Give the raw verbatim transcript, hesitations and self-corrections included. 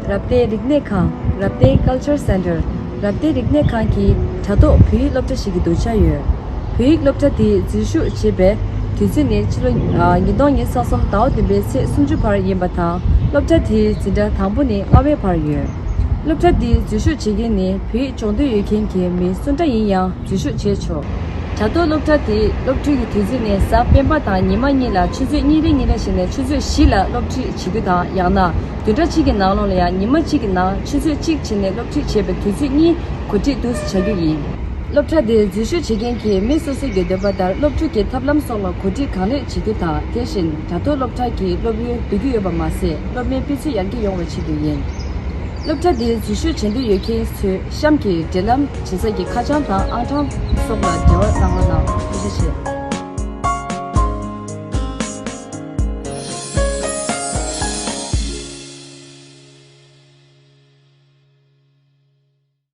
རབ་བརྟན་རིག་གནས་ཁང་། Rabten Culture Center། རབ་བརྟན་རིག་གནས་ཁང་གི་དྲ་ཐོག་བོད་ཡིག་སློབ་གྲྭ་ཞིག་གི་སྡོད་འཆར་ཡོད། བོད་ཡིག་སློབ་གྲྭ་འདི་འཛུལ་ཞུགས་བྱེད་པའི་དུས་ཚོད་ནི་ཕྱི་ལོ་ཨ་ཉིས་སྟོང་ཉི་ཤུ་རྩ་གསུམ་ཟླ་བ་བདུན་པའི་ཚེས་སུམ་ཅུ་བར་ཡིན་པ་དང་། སློབ་གྲྭ་དེའི་འཛིན་གྲྭ་དང་པོ་ནས་ལྔ་པའི་བར་ཡོད། སློབ་གྲྭ་འདི་འཛུལ་ཞུགས་བྱེད་མཁན་ནི་བོད་ཡིག་སྦྱོང་འདོད་ཡོད་མཁན་གྱི་མི་སུ་འདྲ་ཡིན་ཡང་འཛུལ་ཞུགས་བྱས་ཆོག། དྲ་ཐོག་སློབ་གྲྭ་དེའི་སློབ་ཁྲིད་ཀྱི་དུས་ཚོད་ནི་གཟའ་སྤེན་པ་དང་ཉི་མ་གཉིས་ལ་ཆུ་ཚོད་གཉིས་རེ་གཉིས་རེ་བྱས་ནས་ཆུ་ཚོད་བཞི་ལ་སློབ་ཁྲིད་བྱེད་རྒྱུ་དང་། ཡང་ན་བདུན་ཕྲག་གཅིག་གི་ནང་ལོགས་ལ་ཡང་ཉི་མ་གཅིག་གི་ནང་ཆུ་ཚོད་གཅིག་བྱས་ནས་སློབ་ཁྲིད་བྱེད་པའི་དུས་ཚོད་གཉིས་གོ་སྒྲིག་ཏུ་བྱ་རྒྱུ་ཡིན། སློབ་གྲྭ་དེར་འཛུལ་ཞུགས་བྱེད་མཁན་གྱི་མི་སོ་སོ་གི་འདོད་པ་ལྟར་སློབ་ཁྲིད་ཀྱི་ཐབས་ལམ་སོགས་ལ་གོ་སྒྲིག་གང་ལེགས་བྱེད་རྒྱུ་དང་། དེ་བཞིན་དྲ་ཐོག་སློབ་གྲྭ་གི་སློབ་ཡོན་བསྡུ་རྒྱུ་ཡོད་པ་མ་ཟད། སློབ་མའི་སྤུས་ཚད་ཡར་རྒྱས་ཡོང་བའི་ཆེད་དུ་ཡིན། སློབ་གྲྭ་འདིར་འཛུལ་ཞུགས་བྱེད་འདོད་ཡོད་མཁན་ཚོས་གཤམ་གྱི་འབྲེལ་ལམ་བྱེད་ས་ཀྱི་ཁ་བྱང་དང་ཨང་གྲངས་སོགས་ལ་འབྲེལ་བ་གནང་རོགས་གནང་། ཐུགས་རྗེ་ཆེ།